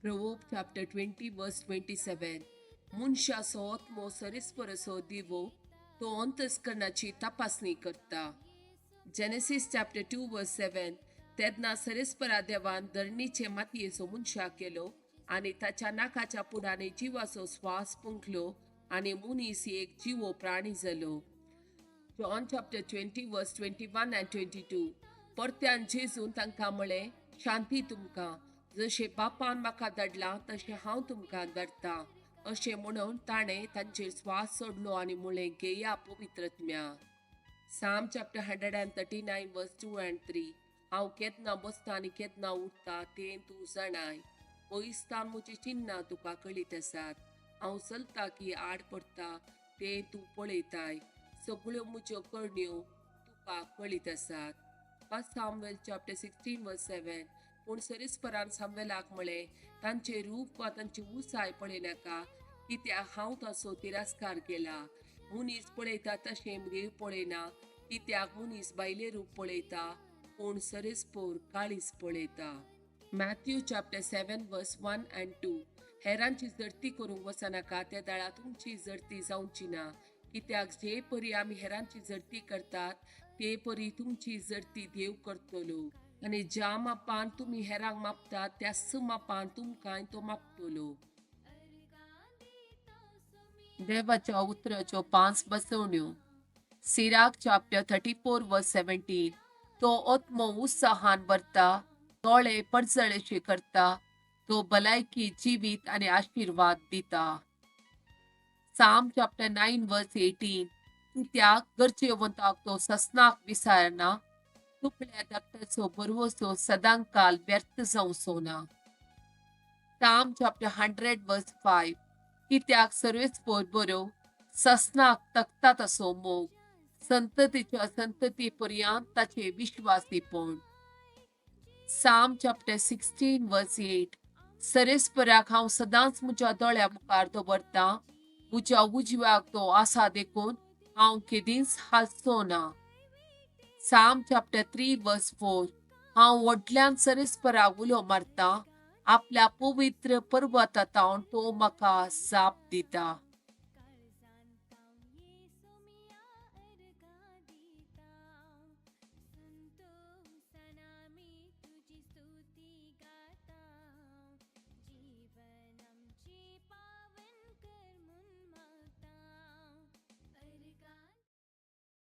Proverb chapter 20 verse 27. मनशाचो आत्मो सरेस्परसो दिवो, तो अंतस्करणाची तपासणी करता. Genesis chapter 2 verse 7. तेन्ना सरेस्परा देवान धरणीचे मातयेचो मनशाक केलो आनी ताच्या नाकाच्या पुडांनी जिवाचो स्वास फुंकलो आनी मनीस एक जिवो प्राणी जालो. John chapter 20 verse 21 and 22. परत्यान जेजून तांकां म्हळें, शांती तुमकां. जशें बापान म्हाका धाडलां तशें हांव तुमकां धाडटा. अशें म्हणून ताणें तांचेर स्वास सोडलो आनी म्हळें, घेया पवित्रत्म्या. Psalm chapter 139 verse 2 and 3. हांव केन्ना बसता आनी केन्ना उठता तें तूं जाणाय. पयसतान म्हजी चिन्नां तुका कळीत आसात. हांव चलता की आड पडटा तें तूं पळयताय. सगळ्यो म्हज्यो करण्यो तुका कळीत आसात. First Samuel chapter 16 verse 7. पूण सरेस्परान सामुएलाक म्हळें, तांचें रूप वा तांची उंचाय पळयनाका, कित्याक हांव ताचो तिरस्कार केला. मनीस पळयता तशें देव पळयना, कित्याक मनीस भायलें रूप पळयता, पूण सरेस्पोर काळीज पळयता. Matthew chapter 7 verse 1 and 2. हेरांची जडती करूंक वचनाका, त्या दाळा तुमची जडती जावची ना. कित्याक जे परी आमी हेरांची जडती करतात ते परी तुमची जडती देव करतलो. आनी ज्या मापान तुमी हेरांक मापतात त्याच मापान तुमकांय तो मापतलो. देवाच्या उतराच्यो 5 बसवण्यो. Sirach chapter 34 verse 17. तो आत्मो उत्साहान भरता, दोळे परजळेशे करता, तो भलायकी, जिवीत आनी आशिर्वाद दिता. Psalm chapter 9 verse 18. कित्याक गरजेवंताक तो ससनाक विसारना, दुबळ्या धाकट्याचो भरवंसो सदांकाल व्यर्थ जावचो ना. Psalm chapter 100 verse 5. कित्याक सर्वेस्पोर बरो, ससनाक तकता तसो मोग, संततीच्या संतती पर्यंत ताचे विश्वासीपण. Psalm chapter 16 verse 8. सरेस्पराक हांव सदांच म्हज्या दोळ्या मुखार दवरतां, म्हज्या उजव्याक तो आसा देखून हांव केदींच हालचो ना. Psalm chapter 3 verse 4. हांव व्हडल्यान सरेस्पराक उलो मारता, आपल्या पवित्र पर्वता तावन तो म्हाका जाप दिता.